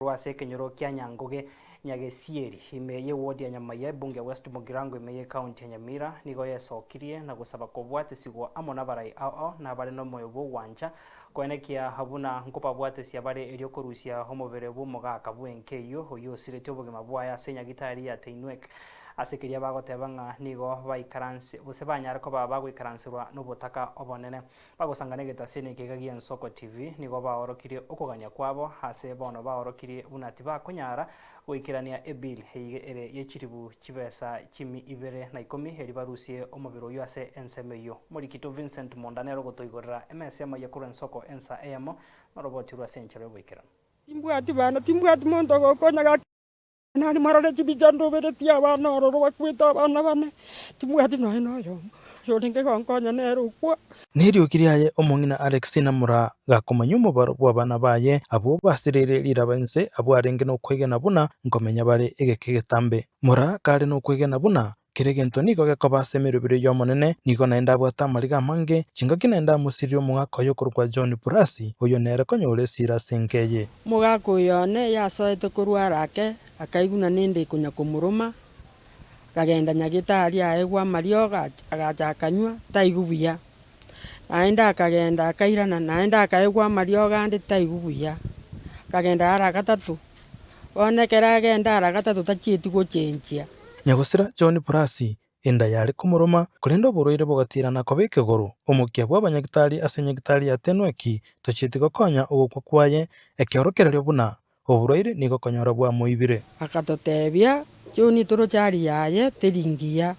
Korwa ase ekenyoro kia Nyangoge, Nyagesieri, ime y'ewodi ya Nyamaiya, ebunge ya West Mugirango ime y'ecounty ya Nyamira, nigo yesokirie na gosaba kobwatesigwa amo nabarai ao ao na abare nomoyo bw'ogwancha koenekia buna nkobabwatesia bare erio korusia omobere bw'omogaka bw'enka eyio oyio osiretie obogima bwaye ase enyagitari ya Tenwek ase keria bagoteba ng'a nigo baikaranse gose banyare koba bagoikaranserwa nobotaka obonene. Bagosangana egetaseni ekeiga gi'Ensoko TV, nigo baorokirie okogania kwabo ase bono baorokirie buna tibakonyara goikerania ebill eyige ere ye chilibu chibesa chimi ibere na ikomi erio barusie omobere oyio ase ensemo eyio. Morikito Vincent Monda nere ogotoigorera emesa emayia korwa Ensoko ensa eyemo noroboti rwe ase enchera y'oboikeranu. Timbwati bana, timbwati monto ogokonya gaki. Naende mwarora chibicha ndoberetie abana ororo bakwete abana bane, timbwati nonya noyomo oyorenge gonkonya nere okwa. Neriogi riaye omong'ina Alexina Moraa gakomanya omobaro bw'abana baye abwo basireire riraba inse abwo arenge nokwegena buna nkomenya bare egeka egetambe. Moraa kare nokwegena buna Kera egento nigo gekoba ase emeroberi y'Omonene, nigo naende abwate amariga amange, chingaki naende amosirie omogaka oye okorokwa John Purasi, oyio nere konya ore esira ase enka eye. Omogaka oyo one yasoete korwa arake, akaigwa na nende konya komoroma, akagenda nyagetari aegwe amariogo, agacha akanywa, taigwa buya. Naende akagenda akairana, naende akaegwa amariogo ande taigwa buya. Akagenda ara gatato, Bono ekero agenda ara gatato tachieti gochenchia. Nyagosira John Purasi, enda yare komoroma, korende oborwaire bogatirana koba ekegoro. Omokia bw'abanyagitari ase nyagitari ya Tenweki tochieti gokonya ogokwa kwaye, ekeorokererio buna oborwaire nigo konyora bwamoibire. Akatotebia, John toroche aria yaye teri ngiya,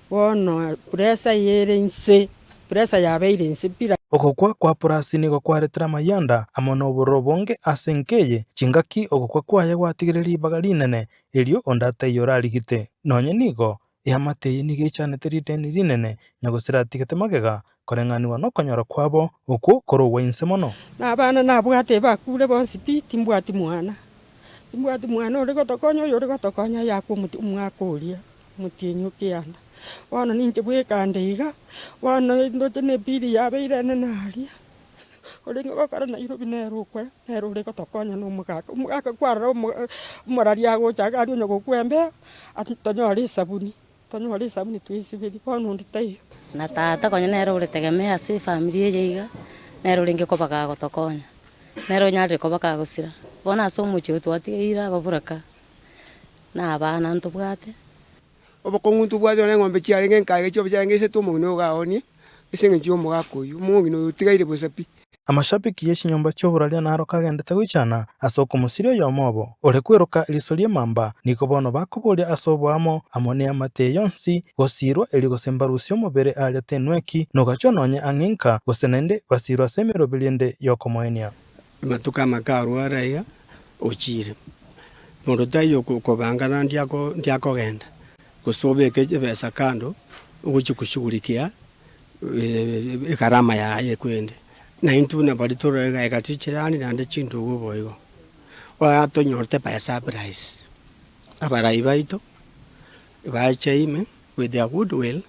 Bono pressure ere inse, pressure yabeire inse pi. Ogokwa kwa Purasi nigo kwaretire amayanda amo nobororo obonge ase enka eye, chingaki ogokwa kwaye gwatigire ribaga rinene, erio onde ataiyo orarigite. Nonye nigo, eamate eye nigo eichanete rideni rinene, nyagosira atigete magega, koreng'anigwa nokonyora kwabo, okwo kore ogwa inse mono. Na abana nabwate bakure bonsi pi, timbwati mwana, timbwati mwana ore gotokonya, oyore gotokonya ayakwe omote omwaka oria. Omotienyi o kianda. Bono ninche bweka nde iga, bono ndoche ne ebili yabeire enene aria, orenge gokora Nairobi nere okwe, nere ore gotokonya na omogaka. Omogaka kwarora omo omoraria agocha iga aria onye gokwa embeo, ati tonyore esabuni, tonyore esabuni twesiberie, bono onde taiyo. Na tata konya nere ore tegemeo ase efamiri eye iga, nere orenge koba kagotokonya, nere onyarire koba kagosira. Bono ase omochie oyo twatigeire ababuraka. na abana ntobwate. Obokong'u ntobwate nonya eng'ombe chiarenge enkaige chiombe chiarenge isato omong'ina oyo gaonie ase eng'encho ya omogaka oyio, omong'ina oyo otigaire bosa pi. Amashabiki ye chinyomba chi'oboraria naro kagendete goichana ase okomosiria oyomo obo, ore kweroka eriso ri'emamba, nigo bono bakoboria ase oboamo amo neamate eye yonsi, gosiirwa erio gose mbarusie omobere aaria tenweki, nogachwa nonye ang'e nka, gose naende basiirwe ase emeroberi ende y'okomoenia. Amatuko amake arware aiga, ochiire. Monto taiyo okobangana ndiako ndiakogenda, gose obeke chibesa kando, ogochia koshughulikia egharama yaye ekwende. Na intwe buna baria tore iga iga chichirani naende chindugu boigo. Bono tonyorete by surprise, abarai baito, bache ime with their good will,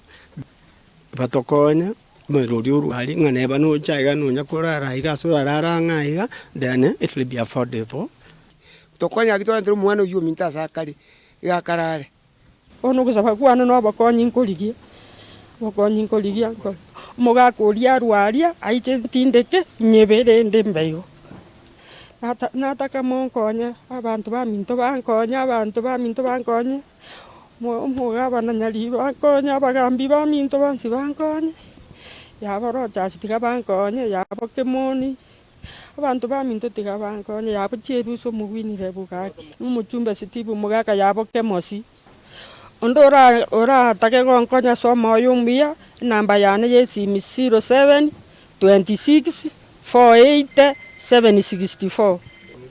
batokonye. Omorero oria orware, ng'a neba nocha iga nonya korara iga ase orarare ang'e aiga, then it will be affordable. Tokonya gaki twarentere omwana oyio ominto ase akare, iga akarare. Bono ogosaba kwane na obokonyi nkorigia, obokonyi nkorigia nkore, omogaka oria arwe aria, aiche ntindeke, nyebe rende mbe igo. Nata nataka monkonye, abanto baminto bankonye, abanto baminto bankonye. Omogabana Nyaribo ankonye, abagambi baminto bonsi bankonye, yabo Rogers tiga bankonye, yabo Kemoni, abanto baminto tiga bankonye, yabo Cherusa omogwinire bogaki, na omochumbe Steve omogaka yabo Kemosi. Onde ora oratake gonkonya ase omoyo omuya, enamba yane ya esimi 0726 480 764.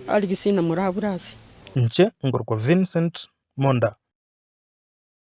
Alexina Murabure ase. Inche nkorokwa Vincent Monda.